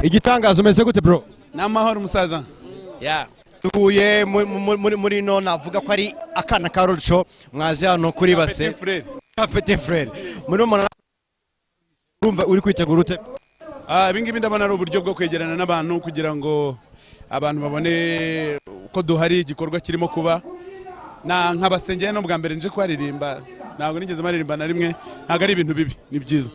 Igitangaza, umeze gute, bro? Ni amahoro, umusaza ya. Duhuye muri no navuga ko ari akana ka road show, mwaje hano kuri base. Petit frère. Petit frère muri umuntu, urumva uri kwitegura ute? Ah, ibi ngibi ndabona ari uburyo bwo kwegerana n'abantu kugira ngo abantu babone ko duhari, igikorwa kirimo kuba. Na nk'abasengeye no bwa mbere nje kuharirimba, ntabwo nigeze maririmba na rimwe. Ntabwo ari ibintu bibi, ni byiza.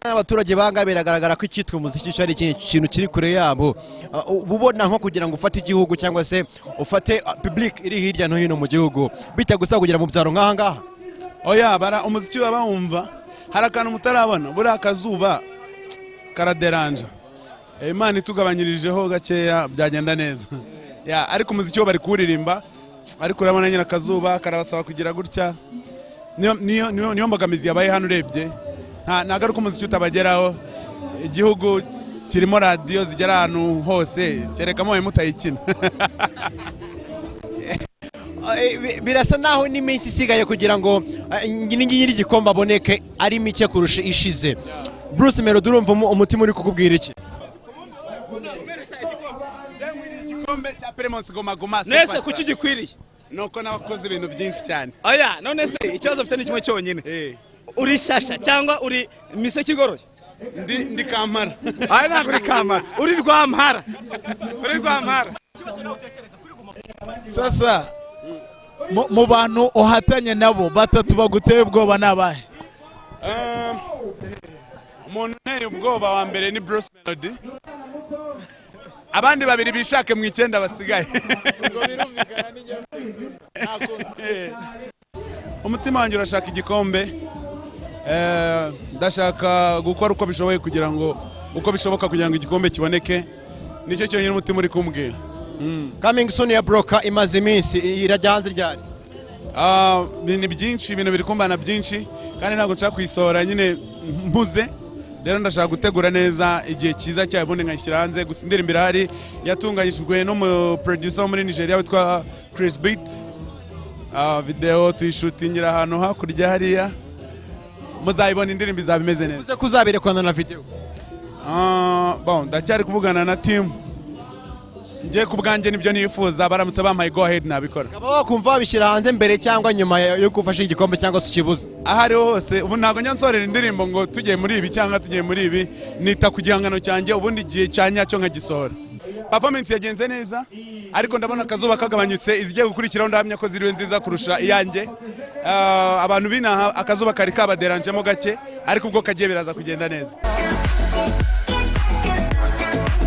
N'abaturage banga, biragaragara ko icyitwa umuziki cyo ari ikintu kiri kure yabo. Ah, uba ubona nko kugira ngo ufate igihugu cyangwa se ufate public iri hirya no hino mu gihugu, bitagusaba kugera mu byaro nk'aha ngaha? Oya, bara umuziki baba bawumva. Hari akantu mutarabona, buriya akazuba karaderanja. Imana itugabanyirijeho gakeya byagenda neza ya, ariko umuziki wo bari kuwuririmba, ariko urabona nyine akazuba karabasaba kugira gutya. Niyo mbogamizi yabaye hano urebye. Ntabwo ari uko umuziki utabageraho. Igihugu kirimo radiyo zigera ahantu hose, kereka mubaye mutayikina. Birasa naho n'iminsi isigaye kugira ngo nyiri igikombe aboneke ari mike kurusha ishize. Bruce Melody, urumva umutima uri kukubwira iki? Igikombe cya Primus Guma Guma. Nese kuki gikwiriye? Nuko nabakoze ibintu byinshi cyane. Oya, none se ikibazo afite ni kimwe cyonyine. Uri shasha cyangwa uri miseke igoroye? Ndi kampara. Aya ntabwo uri kamara, uri rwampara, uri rwampara. Sasa mu bantu uhatanye nabo batatu baguteye ubwoba ni abahe? Umuntu unteye ubwoba wa mbere ni Bruce Melody, abandi babiri bishake mu icyenda basigaye. Ubwo birumvikana ni Umutima wanjye urashaka igikombe. Ndashaka gukora uko bishoboye kugira ngo, uko bishoboka kugira ngo igikombe kiboneke. Nicyo cyonyine umutima uri kumbwira. Coming soon ya Broka imaze iminsi, irajya hanze ryari? Ah, ni byinshi, ibintu biri kumbana byinshi, kandi ntabwo nshaka kuyisohora nyine mpuze. Rero ndashaka gutegura neza igihe cyiza cyayo, ubundi nkayishyira hanze. Gusa indirimbo irahari, yatunganyijwe n'umu producer wo muri Nigeria witwa Chris Beat. Ah, video tuyishutingira ahantu hakurya hariya, muzayibona, indirimbo izaba imeze neza. Uze kuzaberekana na video? Ah, bon, ndacyari kuvugana na team. Njye ku bwanjye nibyo nifuza, baramutse bampaye go ahead nabikora. Ukaba wakumva wabishyira hanze mbere cyangwa nyuma yo gufasha igikombe cyangwa se ukibuze? Aho ariho hose. Ubu ntabwo njya nsorera indirimbo ngo tugiye muri ibi cyangwa tugiye muri ibi. Nita ku gihangano cyanjye, ubundi igihe cya nyacyo nkagisohora. Performance yagenze neza, ariko ndabona akazuba kagabanyutse. Izigiye gukurikiraho ndahamya ko ziriwe nziza kurusha iyanjye. Ah, abantu binaha akazuba kari kabaderanjemo gake, ariko ubwo kagiye biraza kugenda neza.